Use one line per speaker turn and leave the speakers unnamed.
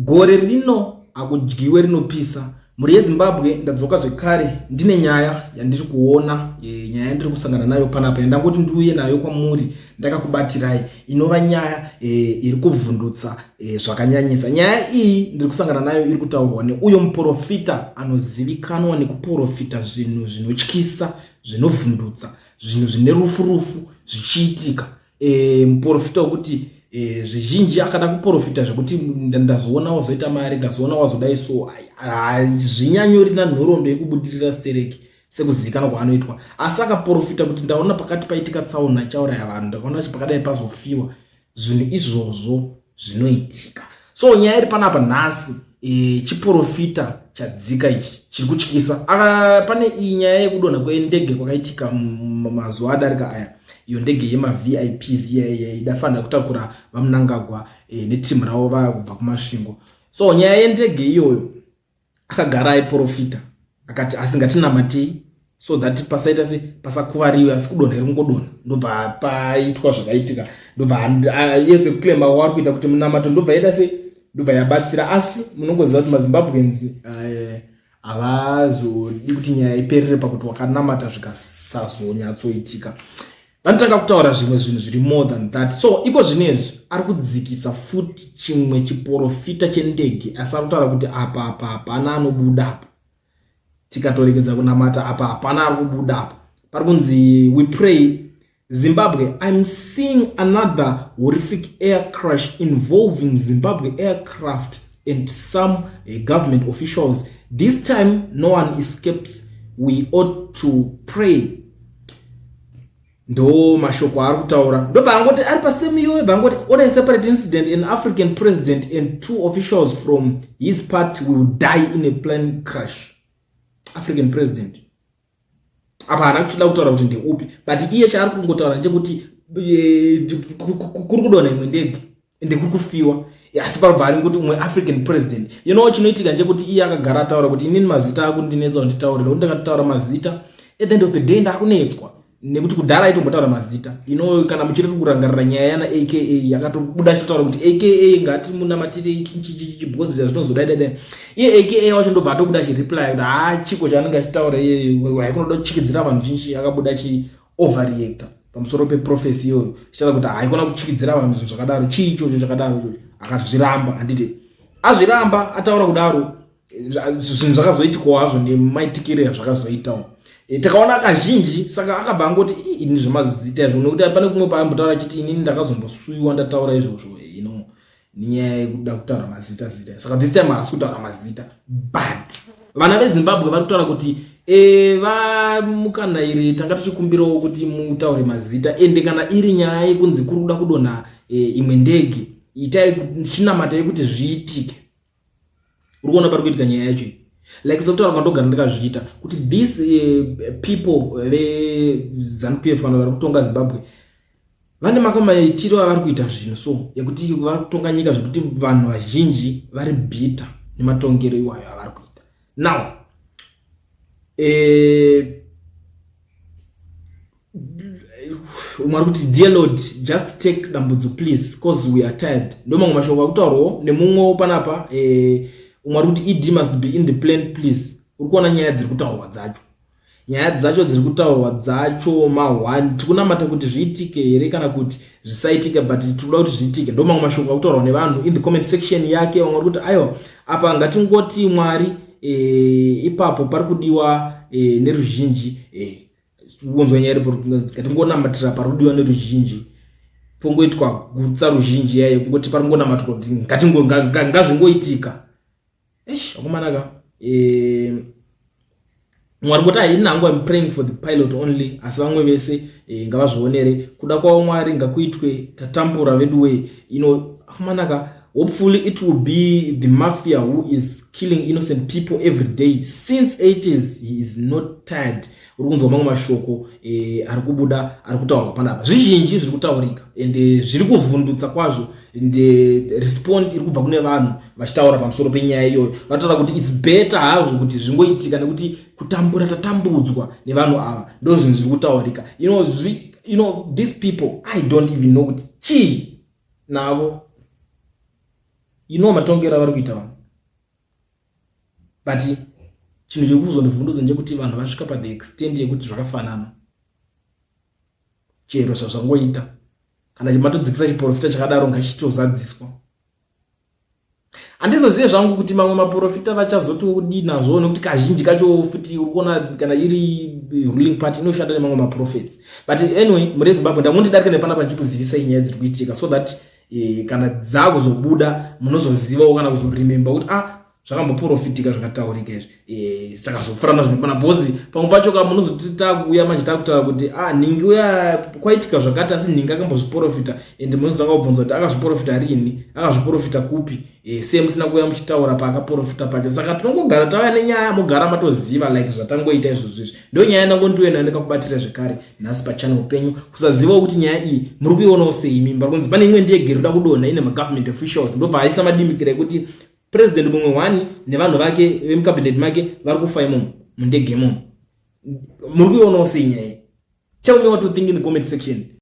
Gore rino hakudyiwe rinopisa. Mhuri yeZimbabwe ndadzoka zvekare ndine nyaya yandiri kuona e, nyaya yandiri kusangana nayo panapa yandangoti ndiuye nayo kwamuri ndakakubatirai inova nyaya e, iri kuvhundutsa e, zvakanyanyisa. Nyaya iyi ndiri kusangana nayo iri kutaurwa neuyo muporofita anozivikanwa nekuporofita zvinhu zvinotyisa zvinovhundutsa zvinhu zvine rufu rufu zvichiitika e, muporofita wekuti e, zvizhinji akada kuporofita zvekuti ndazoona wazoita mari ndazoona wazodai so zvinyanyorina nhoroondo yekubudirira stereki sekuzivikanwa kwaanoitwa asi akaporofita kuti ndaona pakati paitika tsaona ichauraya vanhu ndakaona pakadai pazofiwa zvinhu izvozvo zvinoitika so nyaya iri panapa nhasi e, chiporofita chadzika ichi chiri kutyisa pane iyi nyaya yekudonha kwendege kwakaitika mazuva adarika aya iyo ndege yemaVIPs iya idafanira kutakura vaMnangagwa e, netimu ravo vaya kubva kuMasvingo so nyaya yendege iyoyo akagara aiprofita akati asi ngatinamatei so that pasaita se pasakuvariwe asi kudonha iri kungodonha ndobva paitwa zvakaitika ndobva yese kuclaima waari kuita kuti munamato ndobva yaita se ndobva yabatsira asi munongoziva kuti maZimbabweans eh, havazodi kuti nyaya iperere pakuti wakanamata zvikasazonyatsoitika vanotanga kutaura zvimwe zvinhu zviri more than that so iko zvinezvi ari kudzikisa futi chimwe chiporofita chendege asi ari kutaura kuti apa apa hapana anobuda apa tikatoregedza kunamata apa hapana ari kubuda apa pari kunzi we pray Zimbabwe. I'm seeing another horrific air crash involving Zimbabwe aircraft and some government officials. This time no one escapes. We ought to pray. Ndo mashoko aari kutaura ndobva angoti ari pasame iyoyo bva angoti on a separate incident, an African president and two officials from his party will die in a plane crash. African president apa haana kuchida kutaura kuti ndeupi but iye chaari kungotaura ndechekuti eh, kuri kudonha imwe ndege ende kuri kufiwa asi parobva ari kuti umwe African president. You know chinoitika ndechekuti iye akagara ataura kuti inini mazita akundinetsa kunditaurira nekuti ndakataura mazita at the end of the day ndakunetswa nekuti kudhara aitombotaura mazita. You know kana muchiri kurangarira nyaya yana aka yakatobuda achitotaura kuti aka ngati munamatire because zvinozodaidai iye aka wacho ndobva atobuda achireply kuti haa chiko chaanenge achitaura iye haikunoda kuchikidzira vanhu chinchi akabuda achi overreacta pamusoro peprofesi iyoyo achitaura kuti haikona kuchikidzira vanhu zvinhu zvakadaro chii ichocho chakadaro ichocho akazviramba handiti azviramba ataura kudaro zvinhu zvakazoitikawo hazvo nemaitikiro azvakazoitawo e, takaona kazhinji saka akabva angoti ini zvemazita izvo nekuti pane kumwe paambotaura achiti inini ndakazombosuyiwa ndataura izvozvo you know nenyaya yekuda kutaura mazita zita saka this time haasi kutaura mazita but vana veZimbabwe vari kutaura kuti e, vaMukanairi tanga tichikumbirawo kuti mutaure mazita ende kana iri nyaya yekunzi kuri kuda kudonha e, imwe ndege itai chinamata yekuti zviitike uri kuona pari kuitika nyaya yacho iyi like sekutaura kwandogara ndakazviita kuti this people veZANU PF kana vari kutonga Zimbabwe vane makamaitiro avari kuita zvinhu so yekuti vari kutonga nyika zvekuti vanhu vazhinji vari bitter nematongero iwayo avari kuita now umwe ari kuti, "Dear Lord, just take dambudzo please, cause we are tired." Ndo mamwe mashoko akutaurwawo nemumwewo panapa umwe ari kuti, "ED must be in the plane please." Uri kuona nyaya dziri kutaurwa dzacho nyaya dzacho dziri kutaurwa dzacho ma1 tikunamata kuti zviitike here kana kuti zvisaitike but tikuda kuti zviitike. Ndo mamwe mashoko akutaurwa nevanhu in the comment section yake. Vamwe vari kuti aiwa apa ngatingoti Mwari e, ipapo pari kudiwa e, neruzhinji e, kunzwa nyaya iripo ngatingonamatira pari kudiwa neruzhinji pongoitwa gutsa ruzhinji yayo kungoti pari kungonamatwa kuti ngazvingoitika eish akomanaka e, Mwari kuti haini hangu I'm praying for the pilot only asi vamwe vese e, ngavazvionere kuda kwavo Mwari ngakuitwe tatambura vedu wee you know akomanaka. Hopefully it will be the mafia who is killing innocent people every day since 80s. He is not tired. Uri kunzwa mamwe mashoko e, ari kubuda ari kutaurwa panapa zvizhinji zviri kutaurika ende zviri kuvhundutsa kwazvo ende respond iri kubva kune vanhu vachitaura pamusoro penyaya iyoyo vataura kuti it's better hazvo kuti zvingoitika nekuti kutambura tatambudzwa nevanhu ava ndo zvinhu zviri kutaurika you know, you know these people, I don't even know kuti chii navo. You know matongero avari kuita vanhu. But chinhu chekuzondivhundudza ndechekuti vanhu vasvika pa the extent yekuti zvakafanana. Chero zvazvangoita. Kana matodzikisa chiprofita chakadaro ngachitozadziswa. Handizozive zvangu kuti mamwe maprofita vachazoti kudii nazvo, nekuti kazhinji kacho futi uri kuona kana iri ruling party inoshanda nemamwe maprophets. But anyway, muri Zimbabwe, ndangondidarika nepanapa ndichikuzivisai nyaya dziri kuitika so that kana dzakuzobuda munozozivawo kana kuzoremember kuti, ah, zvakamboprofitika, zvakataurika izvi. Saka zopfuurana zvinopana bhozi pamwe pacho ka munozoti takuuya manje takutaura kuti, ah, nhingi uya kwaitika zvakati, asi nhingi akambozviprofita, and munozotanga kubvunza kuti akazviprofita rini, akazviprofita kupi, sei musina kuuya muchitaura paakaprofita pacho. Saka tinongogara tauya nenyaya, mogara matoziva like zvatangoita izvozvo. Izvi ndo nyaya ndangondiuya nayo ndikakubatira zvekare nhasi pachannel penyu. Kusazivawo kuti nyaya iyi muri kuionawo sei imi. Pari kunzi pane imwe ndege iri kuda kudonha ine magovernment officials, ndobva aisa madimikira ekuti president mumwe one nevanhu vake vemucabinet make vari kufa imomo mundege imomo. Muri kuionawo sei nyaya iyi? Tell me what you think in the comment section.